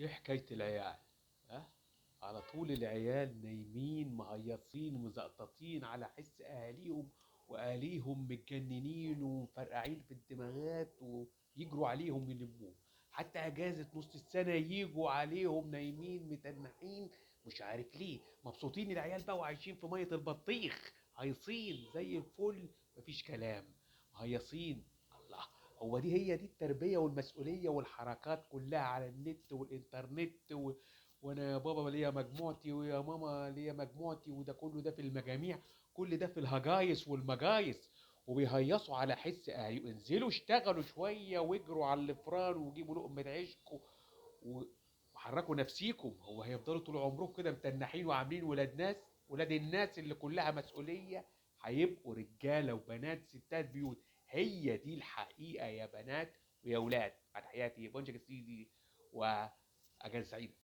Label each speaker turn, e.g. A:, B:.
A: ايه حكاية العيال؟ ها؟ على طول العيال نايمين مهيصين ومزقططين على حس اهاليهم، واهاليهم متجننين ومفرقعين في الدماغات ويجروا عليهم يلموهم. حتى اجازة نص السنة يجوا عليهم نايمين متنحين، مش عارف ليه. مبسوطين العيال بقى وعايشين في مية البطيخ، هيصين زي الفل، مفيش كلام، هيصين. الله، هو دي هي دي التربية والمسؤولية والحركات كلها على النت والإنترنت وأنا يا بابا ليا مجموعتي ويا ماما ليا مجموعتي، وده كله ده في المجاميع، كل ده في الهجايس والمجايس، وبيهيصوا على حس أهاليهم. انزلوا اشتغلوا شوية واجروا على الفران وجيبوا لقمة عيشكم وحركوا نفسيكم. هو هيفضلوا طول عمركم كده متنحين وعاملين ولاد ناس؟ ولاد الناس اللي كلها مسؤولية هيبقوا رجالة وبنات ستات بيوت. هي دي الحقيقة يا بنات ويا ولاد. مع تحياتي بونجك السيدي، وأجازة سعيدة.